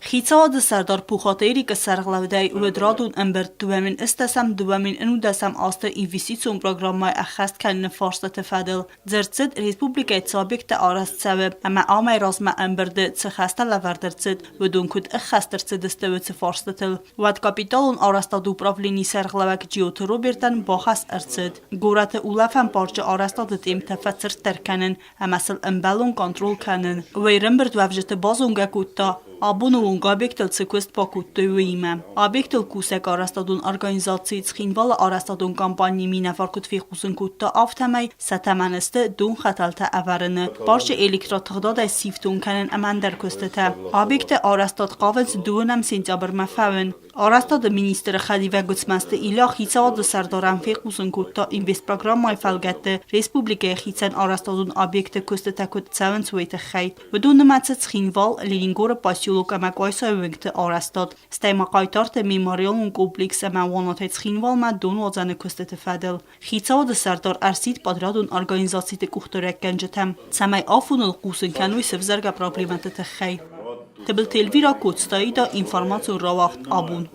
Хицауады сӕрдар Пухаты Эрикы сӕргълӕудӕй уӕд радон ӕмбырд 2010-2019 азты инвестицион программӕйы ӕххӕст кӕныны фарстаты фӕдыл. Дзырд цыд, республикӕйы цы объекттӕ арӕзт цӕуы ӕмӕ амӕй размӕ ӕмбырды цы хӕстӕ лӕвӕрд ӕрцыд, уыдон куыд ӕххӕст ӕрцыдысты уыцы фарстытыл. Уӕд капиталон арӕзтады управленийы сӕргълӕууӕг Джиоты Робертӕн бахӕс ӕрцыд горӕты улӕфӕн парчы арӕзтады темтӕ фӕцырддӕр кӕнын ӕмӕ сыл ӕмбӕлон контрол кӕнын. Уый ӕрӕмбырдуӕвджыты базонгӕ кодта, абоны онг объектыл цы куыст бакодтой, уыимӕ. Объектыл кусӕг арӕзтадон организаци Цхинвалы арӕзтадон компанийы минӕвар куыд фехъусын кодта, афтӕмӕй сӕ тӕмӕны сты донхӕтӕлтӕ ӕвӕрыны, парчы электротыгъдадӕй сифтонг кӕнын ӕмӕ ӕндӕр куыстытӕ. Объекты арӕзтад хъавынц дыууынӕм сентябрмӕ фӕуын. Арӕзтады министры хӕдивӕг Гуыцмӕзты Илья хицауады сӕрдарӕн фехъусын кодта Инвестпрограммӕйы фӕлгӕтты республикӕйы хицӕн арӕзтадон объектты куыстытӕ куыд цӕуынц, уый тыххӕй. Уыдон нымӕцы Цхинвал, Ленингоры поселок ӕмӕ Къуайсайы уынгты арӕзтад, стӕй ма Хъайтарты мемориалон комплекс ӕмӕ Уанатӕй Цхинвалмӕ донуадзӕны куыстыты фӕдыл. Хицауады сӕрдар ӕрсидт подрядон организациты къухдариуӕггӕнджытӕм, цӕмӕй афоныл хъусын кӕной сӕвзӕргӕ проблемӕты тыххӕй. Тыбылты Эльвира Коцтаида информацион рауагъд абон.